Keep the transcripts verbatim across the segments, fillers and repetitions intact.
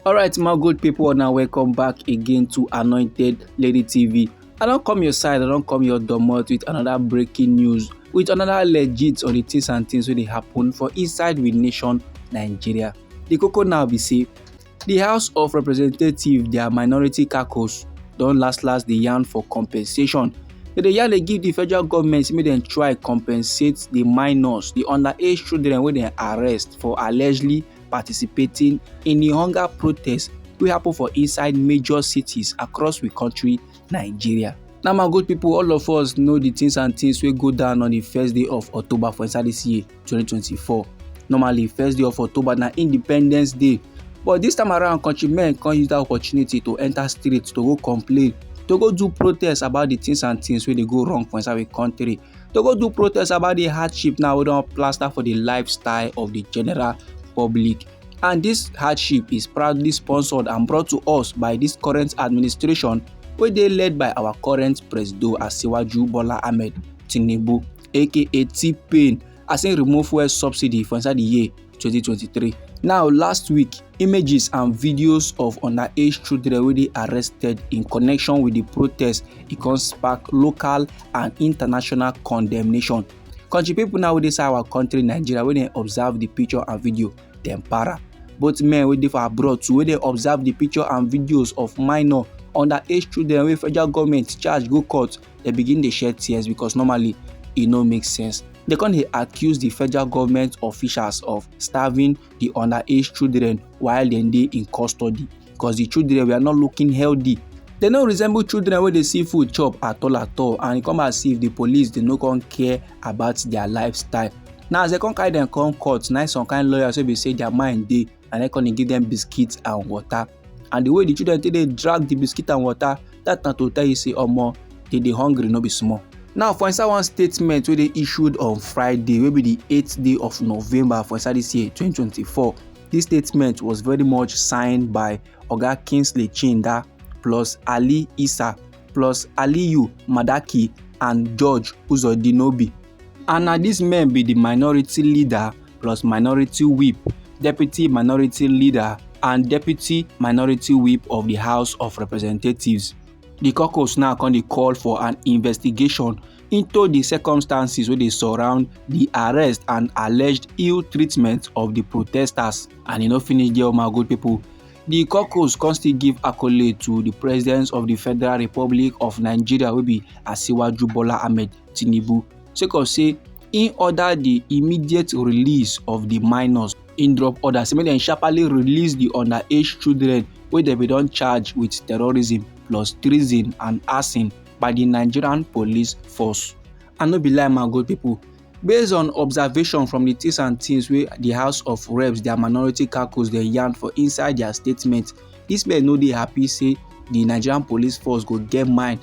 Alright, my good people, now welcome back again to Anointed Lady T V. I don't come your side, I don't come your domot with another breaking news, with another legit on the things and things wey dey happen for inside with nation Nigeria. The cocoa now be say the House of Representatives, their minority caucus, don last last the yarn for compensation. They dey yarn dey give the federal government make dem try compensate the minors, the underage children wey dem arrest for allegedly participating in the hunger protest wey happen for inside major cities across we country, Nigeria. Now, my good people, all of us know the things and things wey go down on the first day of October for inside this year, twenty twenty-four. Normally, first day of October na Independence Day, but this time around, countrymen come use that opportunity to enter street to go complain, to go do protest about the things and things wey dey go wrong for inside the country, to go do protest about the hardship now wey don plaster for the lifestyle of the general public. And this hardship is proudly sponsored and brought to us by this current administration, wey dey led by our current Presido Asiwaju Bola Ahmed Tinubu, aka T-Pain, as im remove fuel subsidy for inside the year twenty twenty-three. Now, last week, images and videos of underage children wey dey arrested in connection with the protest, e come spark local and international condemnation. Country people now wey dey inside our country, Nigeria, wey dey observe the picture and video, dem para. Both men wey dey for abroad too, wey dey observe the picture and videos of minor underage children wey federal government charge go court, dem begin dey shed tears because normally e no make sense. Dem come dey accuse the federal government officials of starving the underage children while dem dey in custody, because the children were not looking healthy. Dem no resemble children wey dey see food chop at all at all, and e come as if the police dey no come care about their lifestyle. Now, as dem come carry dem come court, na some kind lawyers wey be say their mind dey, and dem come dey give dem biscuit and water. And the way the children take dey drag the biscuit and water, that na to tell you say, omo, dem dey hungry no be small. Now, for inside one statement wey dey issued on Friday, wey be the eighth day of November for inside this year, twenty twenty-four, this statement was very much signed by Oga Kingsley Chinda, plus Ali Isa, plus Aliyu Madaki, and George Uzodinobi. And na dis men be di minority leader plus minority whip, deputy minority leader, and deputy minority whip of di House of Representatives. Di caucus now come dey call for an investigation into di circumstances wey dey surround di arrest and alleged ill treatment of di protesters. And e no finish there, my good pipo. Di caucus come still give accolade to di President of di Federal Republic of Nigeria, wey be Asiwaju Bola Ahmed Tinubu, sake of say im order di immediate release of di minors. Im drop order say make dem sharply release di underage children wey dem bin don charge wit terrorism plus treason and arson by di Nigerian police force. And no be lie, my good pipo, based on observation from di tins and tins wey di House of Reps, dia minority caucus, dem yarn for inside dia statement, dis men no dey happy say di Nigerian police force go get mind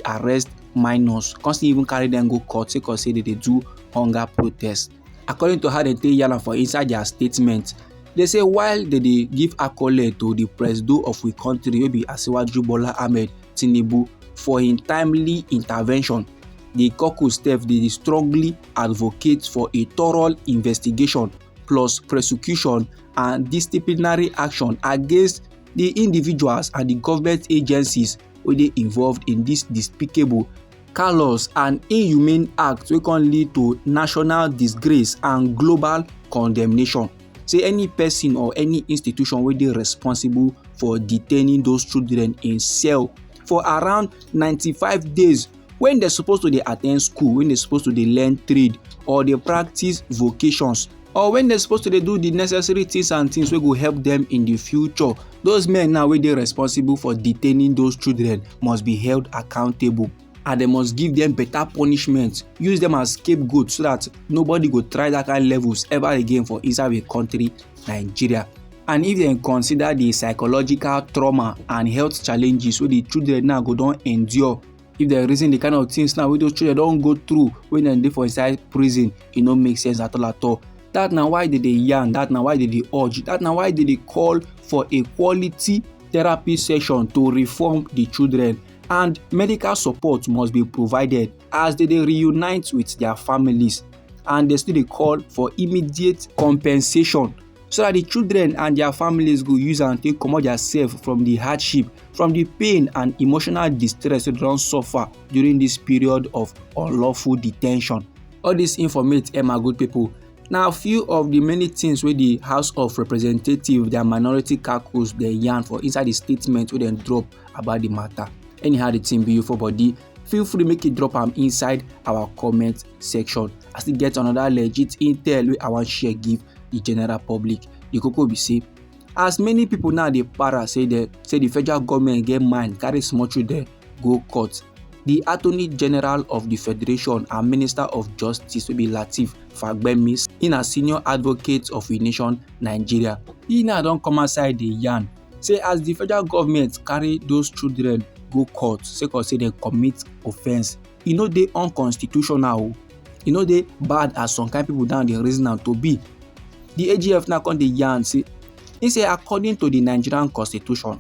arrest minors, come still even carry dem go court sake of say dem dey do hunger protest. According to how dem take yarn am for inside dia statement, dem say while dem dey give accolade to di presido of we kontri wey be Asiwaju Bola Ahmed Tinubu for im timely intervention, di caucus sef dey strongly advocate for a thorough investigation plus prosecution and disciplinary action against di individuals and di government agencies wey dey involved in dis despicable, callous and inhumane act wey come lead to national disgrace and global condemnation. Say any pesin or any institution wey dey responsible for detaining those children in cell for around ninety-five days, wen dem suppose to dey attend school, wen dem suppose to dey learn trade or dey practice vocations, or wen dem suppose to dey do di necessary tins and tins wey go help dem in di future. Those men now wey dey responsible for detaining those children must be held accountable, and dem must give dem beta punishment, use dem as scapegoat so dat nobody go try dat kain levels ever again for inside we kontri, Nigeria. And if dem consider di psychological trauma and health challenges wey di children now go don endure, if dem reason di kind of tins now wey those children don go through wen dem dey for inside prison, e no make sense at all at all. Dat na why dem dey yarn, dat na why dem dey urge, dat na why dem dey call for a quality therapy session to reform di children, and medical support must be provided as dem dey reunite wit dia families, and dem still dey call for immediate compensation so that the children and their families go use and take comot theirself from the hardship, from the pain and emotional distress wey dem don suffer during this period of unlawful detention. All this informate, eh, my good people, na few of the many things wey the House of Representatives, their minority caucus, dem yarn for inside the statement wey dem drop about the matter. Anyhow the thing be you for body, feel free make you drop am inside our comment section. I still get another legit intel wey I wan share give the general public. The koko be say, as many people now dey para say the say the federal government get mind carry small children go court, the Attorney General of the Federation and Minister of Justice wey be Lateef Fagbemi, he na senior advocate of We Nation Nigeria. He now don come outside dey yarn say as the federal government carry those children go court sake of say dem commit offence, e no dey unconstitutional o. E no dey bad as some kind people now dey reason am to be. The A G F now come dey yarn say, he say according to the Nigerian constitution,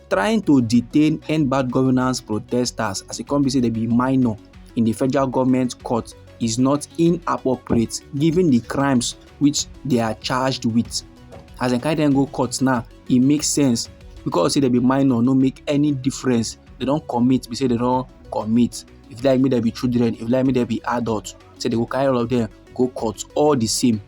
trying to detain end bad governance protesters as e come be say dem be minor in the federal government court is not inappropriate given the crimes which they are charged with. As dem carry dem go court now, e make sense because say dem be minor, no make any difference. Dem don commit, be say dem don commit. If like make dem be children, if like make dem be adult, say dem go carry all of dem go court all the same.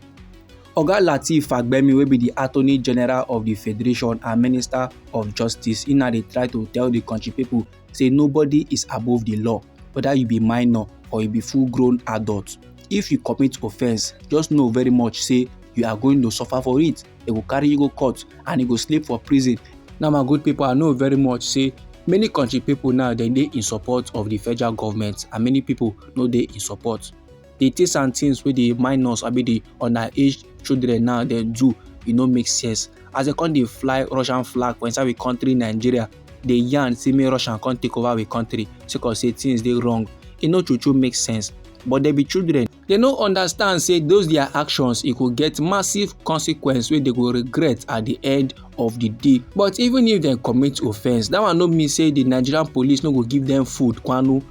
Oga Lateef Fagbemi, wey be the Attorney General of the Federation and Minister of Justice, he now dey try to tell the country people say nobody is above the law, whether you be minor or you be full-grown adult. If you commit offence, just know very much say you are going to suffer for it. Dem go carry you go court and you go sleep for prison. Now, my good people, I know very much say many country people now, dem dey in support of the federal government, and many people no dey in support. The things and things wey the minors, abi the underage children now, dem do, e no make sense. As dem come dey fly Russian flag for inside we country, Nigeria, dey yarn say make Russia come take over we country sake of say things dey wrong. E no true true make sense, but dem be children. Dem no understand say those their actions, e go get massive consequence wey dem go regret at the end of the day. But even if dem commit offence, that one no mean say the Nigerian police no go give dem food kwanu.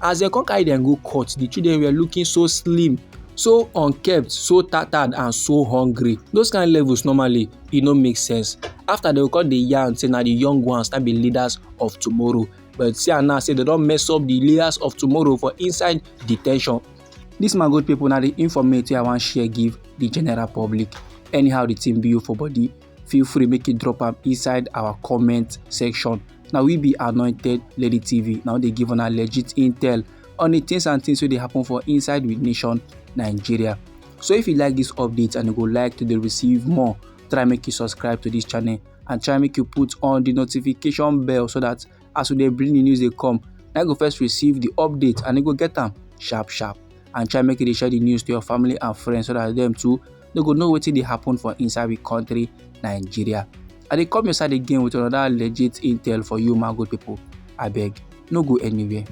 As dem come carry dem go court, the children were looking so slim, so unkempt, so tattered and so hungry. Those kind levels normally, e no make sense. After dem go come dey yarn say na the young ones na be leaders of tomorrow. But see am now say dem don mess up the leaders of tomorrow for inside detention. This, my good people, na the informate wey I wan share give the general public. Anyhow the thing be you for body, feel free make you drop am inside our comment section. Na we be Anointed Lady T V. Now dey give una legit intel on the things and things wey dey happen for inside We Nation Nigeria. So if you like this update and you go like to dey receive more, try make you subscribe to this channel and try make you put on the notification bell so that as we dey bring the news dey come, na you go first receive the update and you go get am sharp sharp. And try make you dey share the news to your family and friends so that dem too, dem go know wetin dey happen for inside we country, Nigeria. I dey come your side again with another legit intel for you, my good people. Abeg, no go anywhere.